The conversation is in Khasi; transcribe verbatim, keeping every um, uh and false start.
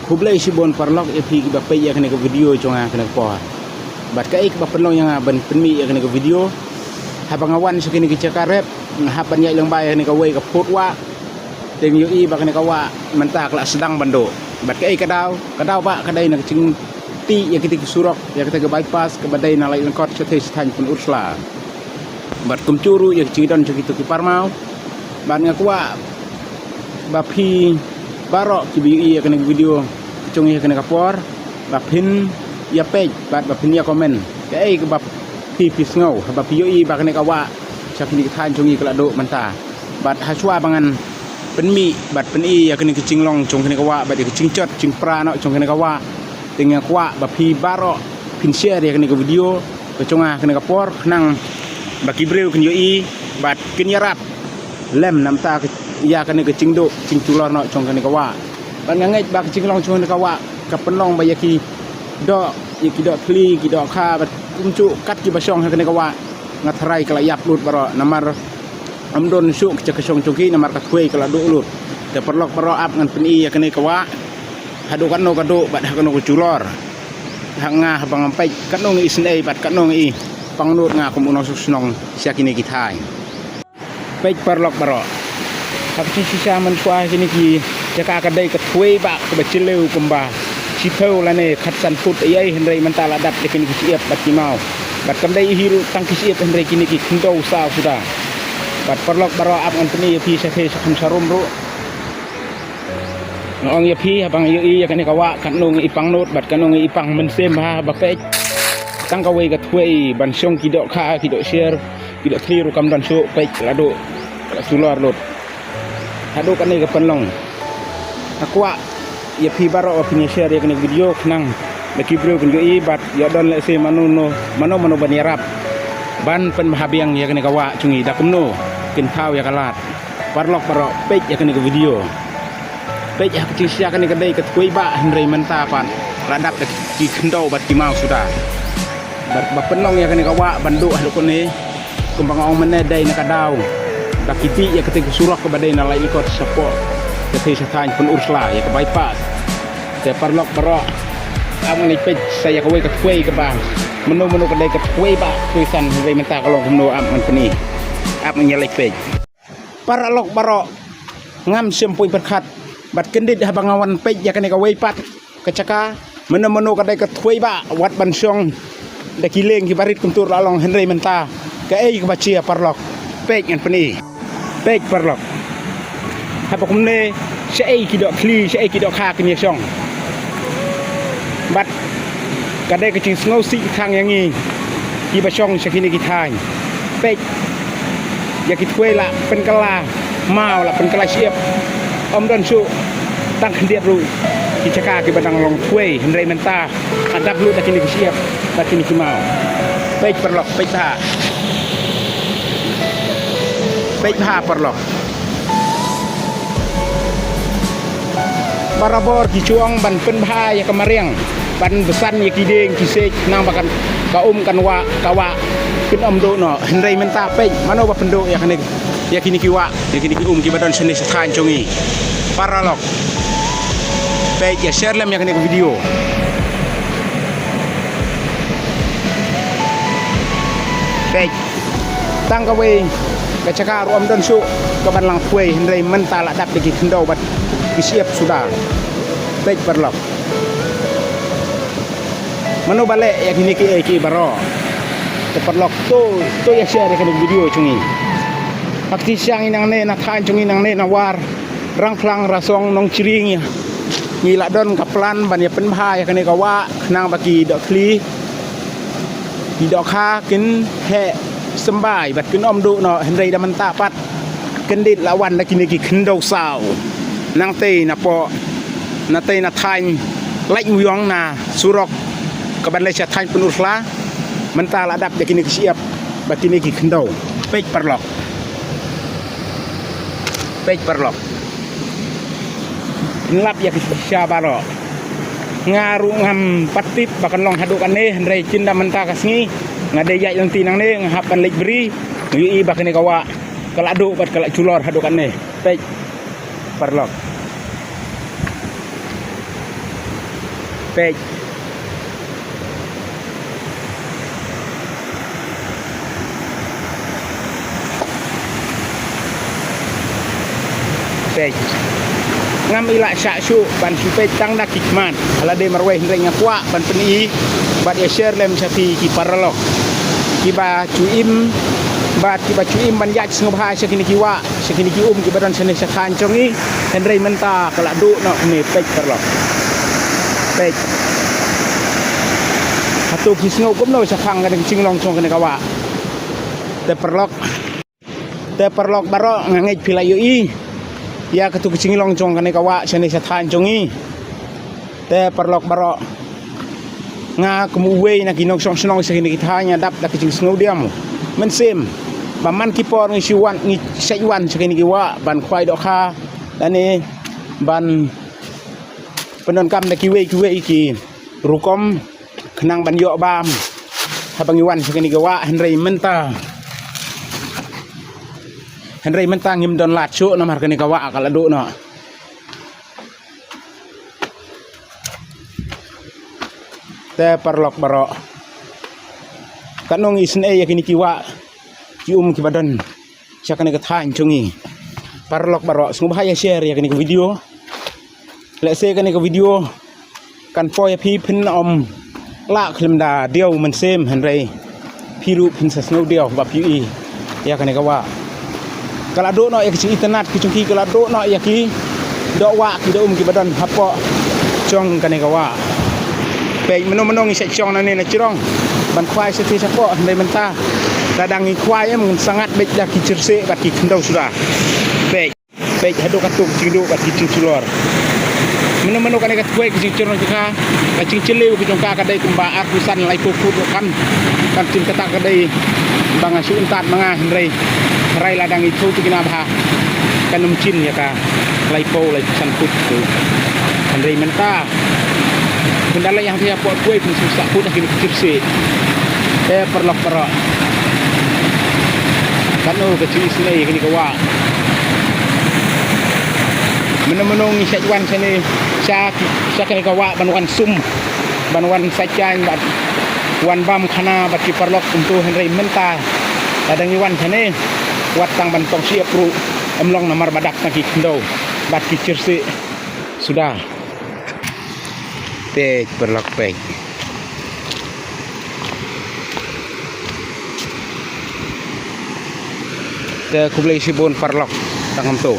Khublei shibun paralok ïa phi kiba peit ïa kane ka video jong nga ha kane ka por. Bad kaei kaba pynlong ïa nga ban pynmih ïa kane ka video, haba nga wan sha kine ki jaka rep, nga hap ban ïaid lyngba ïa kane kawei ka phut wah. Te nga ïohi ba kane ka wah mynta ka la sdang ban duh. Bad kaei ka daw, ka daw ba ka dei na ka jingtih ïa kite ki surok, ïa kata ka bypass kaba dei na Laityngkot shathie sha thaiñ Pynursla. Bad kumjuh ruh ïa ka jingdon jong kito ki parmaw. Bad nga kwah ba phi baroh kiba ïohi ïa kane ka video jong ngi ha kane ka por, ba phin ïa peit bad ba phin ïa comment kaei kaba phi phi sngew haba phi ïohi ba kane ka wah sha kine ki thaiñ jong ngi ka la duh mynta. Bad hashwa ba ngan pynmih bad pyni ïa kane ka jinglong jong kane ka wah bad ïa ka jingjot jingpra noh jong kane ka wah, te nga kwah ba phi baroh phin share ïa kane ka video ka jong nga ha kane ka por, khnang ba ki briew kin ïohi bad kin ïarap lem namar ïa kane ka jingduh jingjulor noh jong kane ka wah. Bad nga ngeit ba ka jinglong jong kane ka wah ka pynlong ba ïa ki doh, ïa ki doh thli, ki doh kha bad kumjuh kat kiba shong ha kane ka wah, nga tharai ka la ïap lut baroh namar ym don shuh ka jaka shong jong ki namar ka thwei ka la duh lut. Te paralok baroh, ap ngan pyni ïa kane ka wah haduh katno ka duh bad ha katno ka julor. Ha nga haba ngam peit katno nga isynei bad katno nga i pangnud nga kum u nongshong shnong sha kine ki thaiñ. Peit paralok baroh. Ha ka jingshisha mynshuwa kine ki jaka ka dei ka thwei bah kaba jylliew kumba shiphew lane khatsan phut ïa, hynrei mynta la dap ïa kine ki shyiap bad ki maw. Bad kam dei hi ruh tang ki shyiap, hynrei kine ki khyndew saw suda. Bad paralok baroh, ap ngan pyni ïa phi shathie shakham sharum ruh. Nga ong ïa phi haba nga ïohi ïa kane ka wah katno nga i pangnud bad katno nga i pang mynsiem ha ba peit. Tang kawei ka thwei ban shong ki doh kha, ki doh sher, ki doh thli ruh kam don shuh, peit la duh, la julor lut. Haduh kane ka pynlong. Nga kwah ïa phi baroh ba phin ïa share ïa kane ka video khnang ba ki briew kin ïohi bad ïa don lehse mano mano, mano mano ban ïarap ban pynbha biang ïa kane ka wah jong ngi, da kumno kin thaw ïa ka lad. Paralok baroh, peit ïa kane ka video. Peit ha ka jingshisha kane ka dei ka thwei bah, hynrei mynta pat la dap da ki khyndew bad ki maw suda. Bad ba pynlong ïa kane ka wah ban duh haduh kane, kumba nga ong mynne, dei na ka daw ba ki tih ïa kata ka surok kaba dei na Laityngkot shapoh shathie sha thaiñ Pynursla, ïa ka bypass. Te paralok baroh, ap ngan leit peit sa ïa kawei ka thwei kaba mano mano ka dei ka thwei bah, thwei san, hynrei mynta ka long kumno, ap ngan pyni. Ap ngan ïa leit peit. Paralok baroh, ngam shym poi pyrkhat bad kyndit haba nga wan peit ïa kane kawei pat ka jaka, mano mano ka dei ka thwei bah wat ban shong da ki lieng kiba rit kumtur la long, hynrei mynta kaei kaba jia paralok. Peit ngan pyni. Peit paralok. Haba kumne, shaei ki doh thli, shaei ki doh kha kin ïa shong. Bad ka dei ka jingsngewsih tang ïa ngi kiba shong sha kine ki thaiñ. Peit ïa ki thwei la pynkylla maw, la pynkylla shyiap. Ym don shuh tang khyndiat ruh ki jaka kiba dang long thwei, hynrei mynta ka dap lut da kine ki shyiap bad kine ki maw. Peit paralok, peit bha. Peit bha paralok. Barabor ki ju ong ban pynbha ïa ka mariang, ban bsan ïa ki dieng ki siej, khnang ba kan, ka um kan wah, ka wah kin ym duh noh. Hynrei mynta peit mano ba pynduh ïa kane, ïa kine ki wah, ïa kine ki um kiba don shane sha thaiñ jong ngi. Paralok, peit, ïa share lem ïa kane ka video. Peit. Tang kawei ka jaka ruh ym don shuh kaban lang thwei, hynrei mynta la dap da ki khyndew bad ki shyiap suda. Peit paralok. Mano ba leh ïa kine kiei kiei baroh? Te paralok, to, to ïa share ïa kane ka video jong ngi. Ha ka jingshisha ngi nangne na thaiñ jong ngi nangne na War, Rangphlang, Rasong, Nongchri, ngi la don ka plan ban ïa pynbha ïa kane ka wah khnang ba ki doh thli, ki doh kha kin heh symbai bad kin ym duh noh, hynrei da mynta pat kyndit la wan da kine ki khyndew saw. Nangtei napoh, nangtei na thaiñ Laitumïong na surok kaban leit sha thaiñ Pynursla, mynta la dap da kine ki shyiap bad kine ki khyndew. Peit paralok. Peit paralok. Lap ïa ki sha baroh. Nga ruh ngam pat tip ba kan long haduh kane, hynrei kin da mynta ka sngi nga dei ïaid lynti nangne, nga hap ban leit bri, nga ïohi ba kane ka wah ka la duh bad ka la julor haduh kane. Peit paralok. Peit. Peit. Ngam i lah shah shuh ban shu peit tang da ki khmat. Hala dei marwei hynrei nga kwah ban pyni bad ïa share lem sha phi ki paralok kiba ju im bad kiba ju im ban ïaid sngewbha sha kine ki wah, sha kine ki um kiba don shane sha thaiñ jong ngi. Hynrei mynta ka la duh noh kane, peit paralok. Peit. Hato phi sngew kumno shaphang kane ka jinglong jong kane ka wah? Te paralok. Te paralok baroh, nga ngeit phi la ïohi ïa kato ka jinglong jong kane ka wah shane sha thaiñ jong ngi. Te paralok baroh, nga kum uwei na ki nongshong shnong sha kine ki thaiñ nga dap da ka jingsngewdiaw mynsiem ba man ki por ngi shu wan, ngi shait wan sha kine ki wah ban khwai dohkha lane ban pyndonkam da kiwei kiwei ki rukom khnang ban ïoh bam haba ngi wan sha kane ka wah. Hynrei mynta, hynrei mynta ngim don lad shuh namar kane ka wah ka la duh noh. Te paralok baroh, katno ngi isynei ïa kine ki wah ki um kiba don sha kane ka thaiñ jong ngi. Paralok baroh, sngewbha ïa share ïa kane ka video. Lehse kane ka video kan poi ïa phi, phin ym lah khlem da diaw mynsiem, hynrei phi ruh phin sa sngewdiaw ba phi ïohi ïa kane ka wah. Ka la duh noh ïa ki jingitynnad ki jong ki, ka la duh noh ïa ki doh wah ki doh um kiba don hapoh jong kane ka wah. Peit, mynno mynno ngi shait shong nangne na jrong ban khwai shatei shapoh, hynrei mynta lada ngi khwai em, ngi sa ngat beit da ki jyrsieh bad ki khyndew suda. Peit. Peit haduh katto ka jingduh bad ki jingshlur. Mynno mynno kane ka thymmai ka jingjyrngam jong ka, ka jingjylliew ka jong ka ka dei kumba arphew san laiphew phut ruh kan. Kan jin kata ka dei ba nga shu untad ma nga, hynrei hynrei lada ngi thew tikna bha kan ym jin ïa ka laiphew laiphew san phut tu. Hynrei mynta Phin da leit hangtei hapoh thymmai phin shu sah kut ha kine ki jyrsieh. Te paralok baroh, katno ka jingisynei ïa kine ki wah. Mynno mynno ngi shait wan shane sha ki, sha kine ki wah ban wan sum, ban wan sait jaiñ, ban wan bam khana bad ki paralok kumto, hynrei mynta lada ngi wan shane wat tang ban pang shi ap ruh ym long namar ba dak na ki khyndew bad ki jyrsieh suda. Peit paralok, peit. Te khublei shibun paralok, tang kumto.